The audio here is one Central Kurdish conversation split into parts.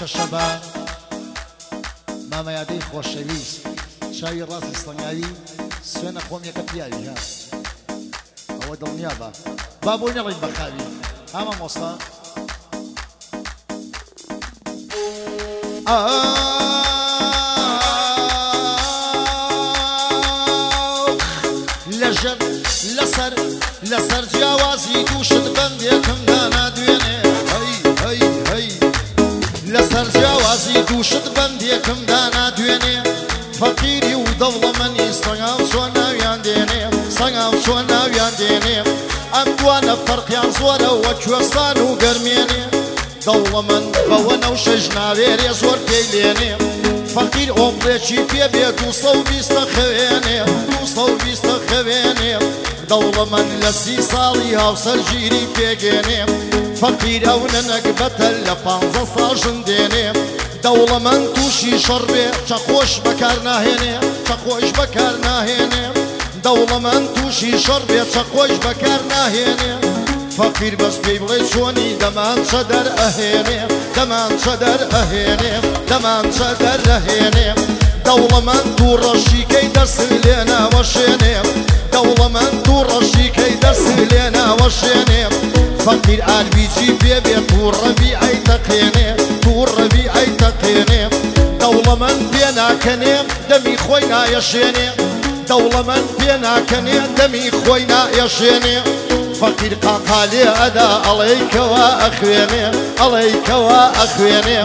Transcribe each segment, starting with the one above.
پێشکەشە بە مامە یادەی خۆشەویست چاوی ڕاستی سەنگاوی سوێنە خۆم یەکە پیاوی ها ئەوە دڵنیا بە با بۆی نەڵێین بە خاوی ها مامۆستا لەژێر لەسەر لەسەر جیاوازی دووشت بەندێکم دانا دوێنێ هەی هەی هەی لەسەر جیاوازی دووشت بەندێکم دانا دوێنێ فەقیری و دەوڵەمەنی سەنگاو چۆن ناویان دێنێ سەنگاو چۆن ناویان دێنێ ئەم دوانە فەرقیان زۆرە وە کوێستان و گەرمێنێ دەوڵەمەند بەوە نەوشەش ناوێرێ زۆر پێی لێنێ فەقیر ئۆپڵێکی پێ بێ 220 خەوێنێ 220 خەوێنێ دەوڵەمەند لە 30 ساڵی هاوسەرگیری پێگێنێ فەقیر ئەو نەنەگبەتە لە 15 ساڵ ژن دێنێ دەوڵەمەند تووشی شەڕ بێ چەقۆش بەکار ناهێنێ چەقۆش بەکار ناهێنێ دەوڵەمەند تووشی شەڕ بێ چەقۆش بەکار ناهێنێ فەقیر بەس پێی بڵێ چۆنی دەمانچە دەرئەهێنێ دەمانچە دەرئەهێنێ دەمانچە دەرئەهێنێ دەوڵەمەند تووڕەشیکەی دەست لێ ناوەشێنێ دەوڵەمەند تووڕەشیکەی دەست لێ ناوەشێنێ فەقیر ئاربیجی پێ بێ تووڕەبی ئەی تەقێنێ تووڕەبی ئەی تەقێنێ دەوڵەمەند پێ ناکەنێ دەمی خۆی نایەشێنێ دەوڵەمەند پێ ناکەنێ دەمی خۆی نایەشێنێ فەقیر قاقا لێ ئەدا ئەڵێی کەوا ئەخوێنێ ئەڵێی کەوا ئەخوێنێ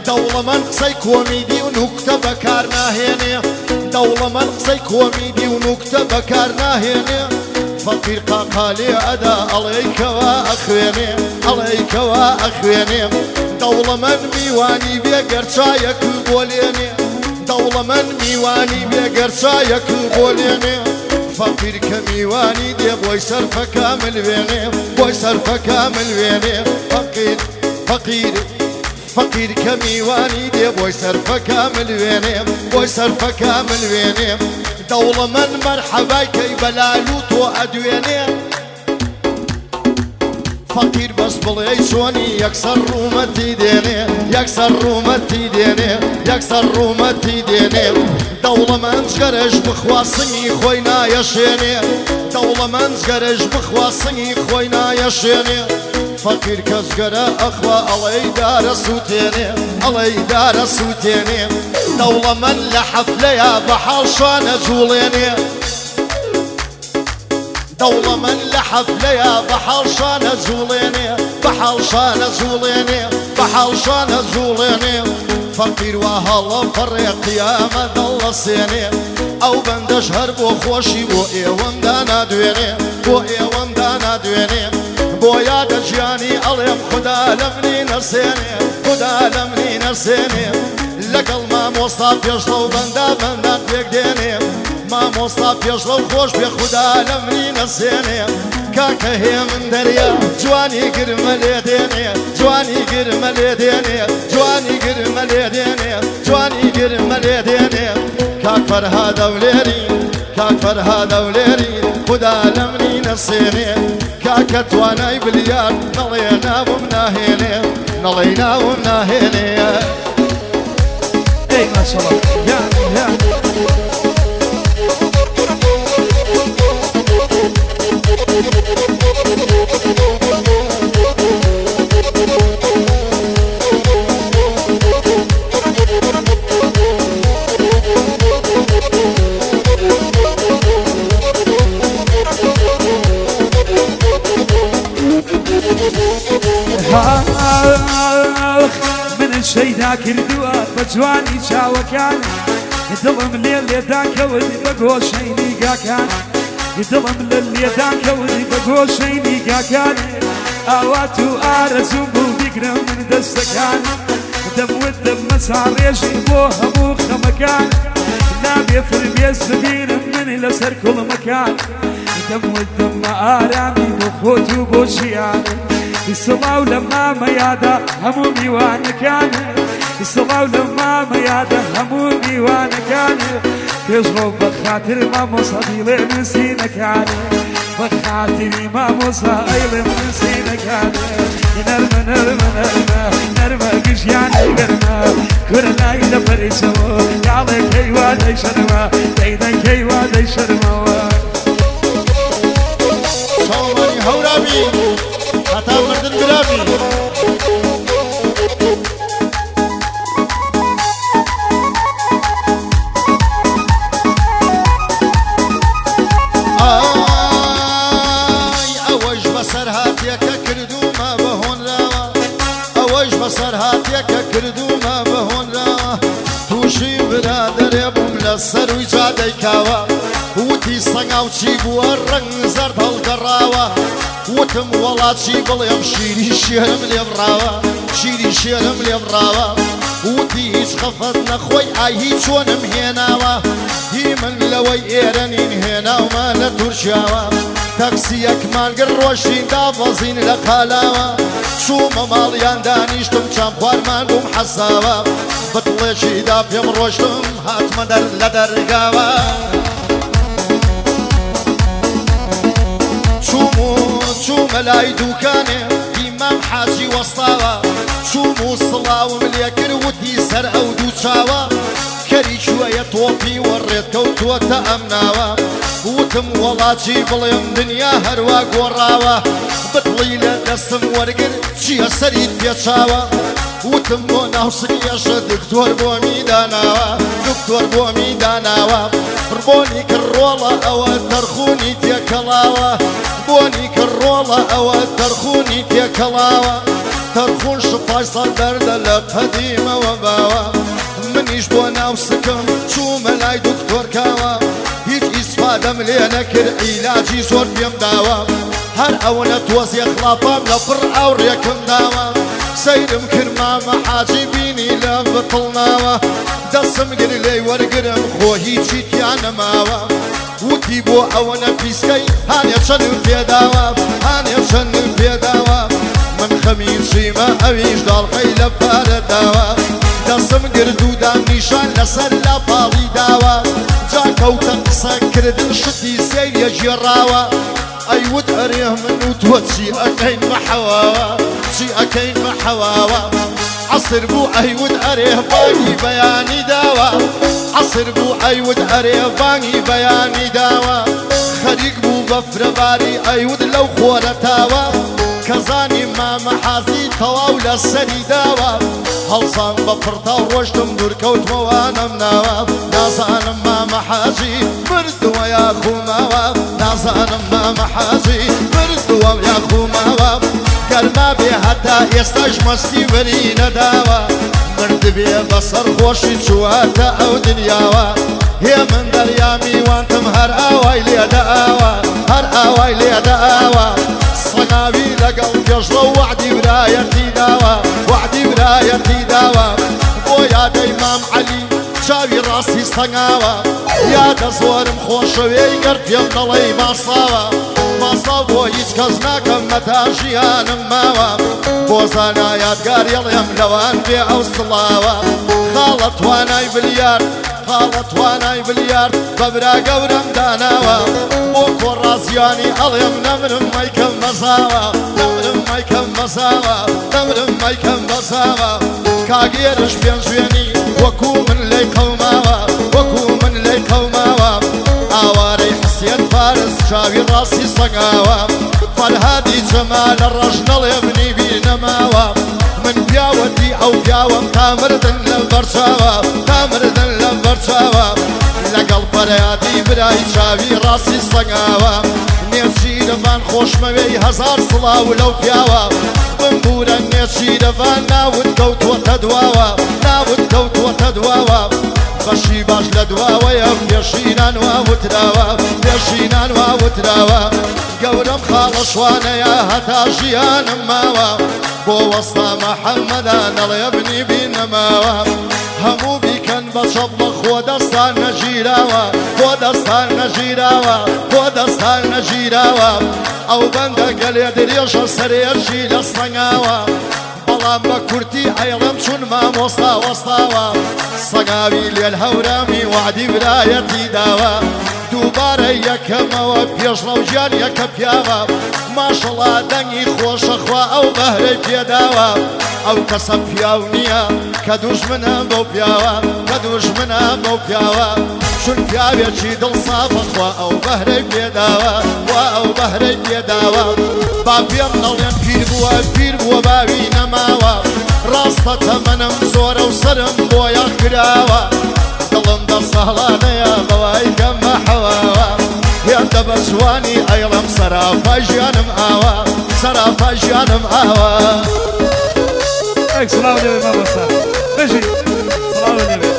دەوڵەمەند قسەی کۆمیدی و نوکتە بەکار ناهێنێ دەوڵەمەند قسەی کۆمیدی و نوکتە بەکار ناهێنێ فەقیر قاقا لێ ئەدا ئەڵێی کەوا ئەخوێنێ ئەڵێی کەوا ئەخوێنێ دەوڵەمەند میوانی بێ گەر چایەک بۆ لێنێ دەوڵەمەند میوانی بێ گەر چایەک بۆ لێنێ فەقیر کە میوانی دێ بۆی سەرفەکە ملوێنێ بۆی سەرفەکە ملوێنێ فەقیر فەقیر فەقیر کە میوانی دێ بۆی سەرفەکە ملوێنێ بۆی سەرفەکە ملوێنێ دەوڵەمەند مەرحەبای کەی بەلالو تۆ ئەدوێنێ فەقیر بەس بڵێی چۆنی یەکسەر ڕوومەتی دێنێ یەکسەر ڕوومەتی دێنێ یەکسەر ڕوومەتی دێنێ دەوڵەمەند جگەرەش بخوا سنگی خۆی نایەشێنێ دەوڵەمەند جگەرەش بخوا سنگی خۆی نایەشێنێ فەقیر کە جگەرە ئەخوا ئەڵێی دارە سووتێنێ ئەڵێی دارە سووتێنێ دەوڵەمەند لە حەفلەیا بە حاڵ شوانە جوڵێنێ دەوڵەمەند لە حەفلەیا بە حاڵ شانە جوڵێنێ بە حاڵ شانە جوڵێنێ بە حاڵ شانە جوڵێنێ فەقیر وا هەڵە پەڕێ قیامە دەڵەسێنێ ئەو بەندەش هەر بۆ خۆشی بۆ ئێوەم دانا دوێنێ بۆ ئێوەم دانا دوێنێ بۆ یادە ژیانی ئەڵێم خودا لە منی نەسێنێ خودا لە منی نەسێنێ لەگەڵ مامۆستا پێشڕەو بەندە بەندان پێک دێنێ مامۆستا پێشڕەو خۆش بێ خودا لە منی نەسێنێ کاکە هێمن دەریا جوانی گرمە لێ دێنێ جوانی گرمە لێ دێنێ جوانی گرمە لێ دێنێ جوانی گرمە لێ دێنێ کاک فەرهادە و لێری کاک فەرهادە و لێری خودا لە منی نەسێنێ کاکە توانای بلیار نەڵێ ناوم ناهێنێ نەڵێ ناوم ناهێنێ. ئەی ماشەڵا یا یا. من شەیدا کردووە بە جوانی چاوەکان دڵم لێ لێدان کەوت بە گۆشەی نیگاکان دڵم لە لێدان کەوت بە گۆشەی نیگاکان ئاوات و ئارەزوو بوو بیگرم من دەستەکان دەموت دەبمە چاڕێژی بۆ هەموو خەمەکان نابێ فرمێس ببینم من لەسەر کوڵمەکان دەموت دەمە ئارامی بۆ خۆت و بۆ ژیان سڵاو لە مامە یادە هەموو میوانەکان سڵاو لە مامە یادە هەموو میوانەکان پێشڕەو بە خاتر مامۆستا دیڵێ نووسینەکان. بە خاتری مامۆستا ئەیڵێم نسینەکانێ نەرمە نەرمە نەرمە نەرمە گژیانی گەرمە کورە لای لە پەریسەوە یاڵێ کەیوا دەیشەرمە دەیدەن کەیوا دەیشەرمەوە. چاوەڕوانی هەورامی هەتا مردن برامی. ئای ئەوەش بەسەر هاتیەکە کردوومە بە هۆنراوە، ئەوەش بەسەر هاتیەکە کردوومە بە هۆنراوە. تووشی برادەرێ بووم لە سەروی جادەی کاوە، وتی سەنگاو چی بووە ڕەنگ زەرد هەڵگەڕاوە. وتم وەڵا چی بڵێم شیری شێرم لێ بڕاوە، شیری شێرم لێ بڕاوە. وتی هیچ خەفەت نەخۆی ئای هی چۆنم هێناوە، هی من لەوەی ئێرە نین هێناومە لە تورکیاوە. تەکسیەکمان گر ڕۆشتین دابەزین لە قالاوە، چوومە ماڵیان دانیشتم چام خوارمان بووم حەساوە. بتڵێکی دا پێم ڕۆشتم هاتمە دەر لە دەرگاوە. چووم و چوومە لای دووکانێ ئیمام حاجی وەستاوە، چووم و سڵاوم لێ کرد وتی سەر ئەو دوو چاوە، کەری کوێیە تۆپی وەڕێت کەوتووەتە ئەم ناوە. وتم وەڵا چی بڵێم دنیا هەروا گۆڕاوە، بتڵی لە دەستم وەرگر چییە سەریت پێچاوە. وتم بۆ ناوسک یەشە دکتۆر بۆمی داناوە، دکتۆر بۆمی داناوە. بۆنی کڕۆڵە ئەوە تەرخونی تێکەڵاوە، بۆنی کڕۆڵە ئەوە تەرخونی تێکەڵاوە. تەرخون شفای سەد دەردە لە قەدیمەوە باوە، منیش بۆ ناوسکم چوومە لای دکتۆر کاوە. هیچ ئیسفادەم لێ نەکرد عیلاجی زۆر پێم داوە، هەر ئەوەنە تۆزێ خڵاپام لە پڕ ئاو ڕێکم داوە. سەیرم کرد مامە حاجی بینی لە بتڵ ناوە، دەستم گر لێی وەرگرم خۆ هیچی تیا نەماوە. وتی بۆ ئەوەنە پیسکەی هانێ چەندم پێداوە، هانێ چەندم پێداوە. من خەمی چیمە ئەویش داڵغەی لە پارە داوە، دەستم گرد و دام نیشان لەسەر لاپاڵی داوە. جا کەوتە قسەکردن شتی سەیریە گێڕاوە، ئەیوت ئەرێ من و تۆ چی ئەکەین بە حەواوە، چی ئەکەین بە حەواوە. عەسر بوو ئەیوت ئەرێ بانگی بەیانی داوە، عەسر بوو ئەیوت ئەرێ بانگی بەیانی داوە. خەریک بوو بە فرەباری ئەیوت لەو خۆرەتاوە، کەزانی مامە حازی تەواو لە سەری داوە. هەڵسان بە پڕتاو ڕۆشتم دوورکەوتمەوە نەمناوە، نازانم مامە حاجی مردووە یا خوماوە، نازانم مامە حاجی مردووە یا خوماوە. گەرما بێ هەتا ئێستاش مەستی وەری نەداوە، مردبێ بەسەر خۆشی چووەتە ئەو دنیاوە. هێ من دەریا میوانتم هەر ئاوای لێدەئاوە، هەر ئاوای لێدەئاوە. سەنگاوی لەگەڵ پێشڕەو وەعدی برایەتی داوە، وەعدی برایەتی داوە. بۆ یادەی مام عەلی چاوی ڕاستی سەنگاوە، یادە زۆرم خۆشەوێی گەر پێم نەڵێی ماساوە. ماساو بۆ هیچ کەس ناکەم مەتا ژیانم ماوە، بۆ زانا یادگار یەڵێم لەوان بێ ئەو سڵاوە. خاڵە توانای بلیارد، خاڵە توانای بلیارد بە برا گەورەم داناوە، بۆ کۆڕازیانی ئەڵێم نەمرم مەیکەم بەزاوە، نەمرم مەیکەم بەزاوە، نەمرم مەیکەم بەزاوە. کاگێرش پێنجوێنی وەکو من لێی قەوماوە، وەکو من لێی قەوماوە. ئاوارەی حسێن فارس چاوی ڕاستی سەنگاوە، فەرهادی جەمالە ڕەش نەڵێ منی بیر نەماوە. من پیاوەتی ئەو پیاوەم تا مردن لە بەرچاوە، تا مردن لە بەرچاوە. لەگەڵ فەریادی برای چاوی ڕاستی سەنگاوە، نێچیرەڤان خۆشمەوێی هەزار سڵاو لەو پیاوە. بمبورە نێچیرەڤان ناوت کەوتووەتە دواوە، ناوت کەوتووەتە دواوە. بەشی باش لە دواوەیە پێشینان واوتراوە، پێشینان واوتراوە. گەورەم خاڵە شوانەیە هەتا ژیانم ماوە، بۆ وەستا محەممەدا نەڵێ بنی بینەماوە. هەموو بیکەن بە چەپڵە خۆ دەستان نەژیراوە، خۆ دەستان نەژیراوە، خۆ دەستان نەژیراوە. ئەو بەندە گەلێ درێژە سەرێژی لە سەنگاوە. بەڵام بە کورتی ئەیڵێم چون مامۆستا وەستاوە سەگاوی لێل هەورامی وەعدی برایەتی داوە دووبارە یەکەمەوە پێشڕەو گیان یەکە پیاوە ماشەڵا دەنگی خۆشە خوا ئەو بەهرەی پێداوە ئەو کەسە پیاو نییە کە دوژمنە بەو پیاوە کە دوژمنە بەو پیاوە چون پیاوێکی دڵسافە خوا ئەو بەهرەی پێداوە خوا ئەو بەهرەی پێداوە با پێم نەڵێن پیر بووە پیر بووە باوی نەماوە ڕاستە تەمەنم زۆرە و سەرم بۆیاخ کراوە دڵم دە ساڵانەیە بەوای کەم بە حەواوە هێندە بە جوانی ئەیڵم سەراپای ژیانم ئاوا سەراپای ژیانم ئاوا. ئەک سڵاو لێبێ مامۆستا بژی سڵاو لێبێ.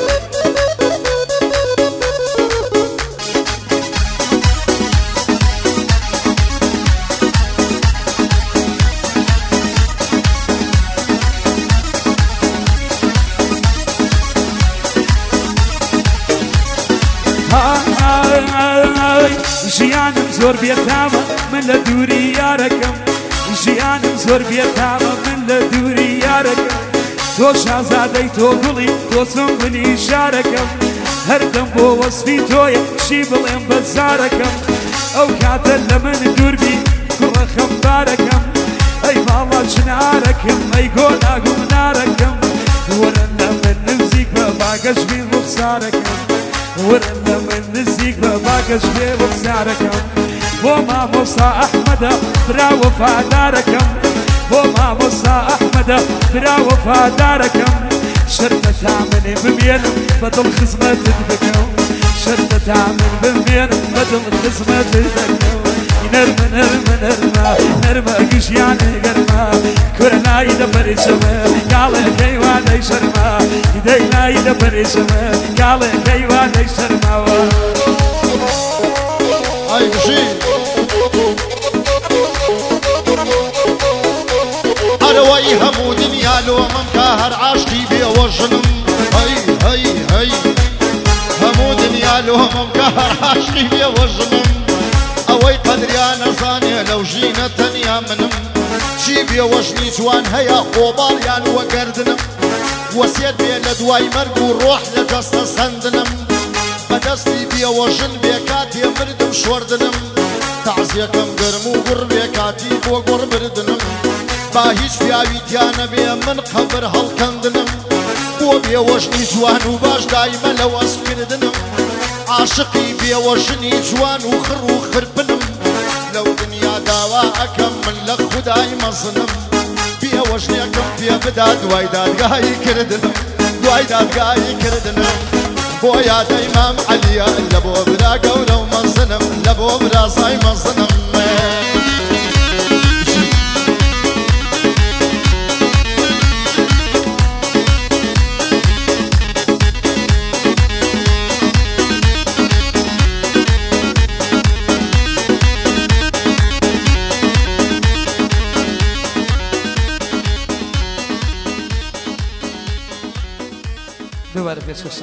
ژیانم زۆر بێتامە من لە دووری یارەکەم ژیانم زۆر بێتامە من لە دووری یارەکەم تۆ شازادەی تۆ گوڵی تۆ سمبلی شارەکەم هەردەم بۆ وەسفی تۆیە چی بڵێم بە زارەکەم ئەو کاتە لە من دووربی کوڕە خەمبارەکەم ئەی باڵا چنارەکەم ئەی گۆناگوم نارەکەم وەرە لە من نزیک بە باگەش بی ڕوخسارەکەم وەرە لە من نزیک بە باگەش بێ ڕوخسارەکەم بۆ مامۆستا ئەحمەدە برا وەفادارەکەم بۆ مامۆستا ئەحمەدە برا وەفادارەکەم شەرتە تا منێ بمێنم بە دڵ خزمەتت بکەم شەرتە تا من بمێنم بە دڵ خزمەتت بکەم نەرمە نەرمە نەرمە نەرمە گژیانێ گەرمە کورە لای دە پەریچەمە کاڵێکەی وا دەی شەرمە دەی لای دە پەریچەمە کاڵێکەی وا دەی شەرماوە. ئای بژی. ئەرەوەی هەموو دنیا لۆمم کە هەر عاشقی بێوەژنم هەی هەی هەی هەموو دنیا لۆمم کە هەر عاشقی بێوەژنم ئەوەی قەدریان نەزانێ لەو ژینە تەنیا منم چی بێوەژنی جوان هەیە ئۆباڵیان وەگەردنم وەسیەت بێ لە دوای مەرگ و ڕۆح لە جەستە سەندنم بەدەستی بێوەژن بێ کاتێ مردم شۆردنم تەعزیەکەم گەرم و گوڕ بێ کاتی بۆ گۆڕ بردنم با هیچ پیاوی تیا نەبێ من قەبر هەڵکەندنم بۆ بێوەژنی جوان و باش دایمە لە وەسف کردنم عاشقی بێوەژنی جوان و خڕ و خرپنم لەو دنیا داوا ئەکەم من لە خودای مەزنم بێوەژنێکم پێ بدا دوای دادگایی کردنم دوای دادگایی کردنم بۆ یادەی مام عەلیە لە بۆ برا گەورە و مەزنم لە بۆ برازای مەزنم. دووبارە پێشکەشتان.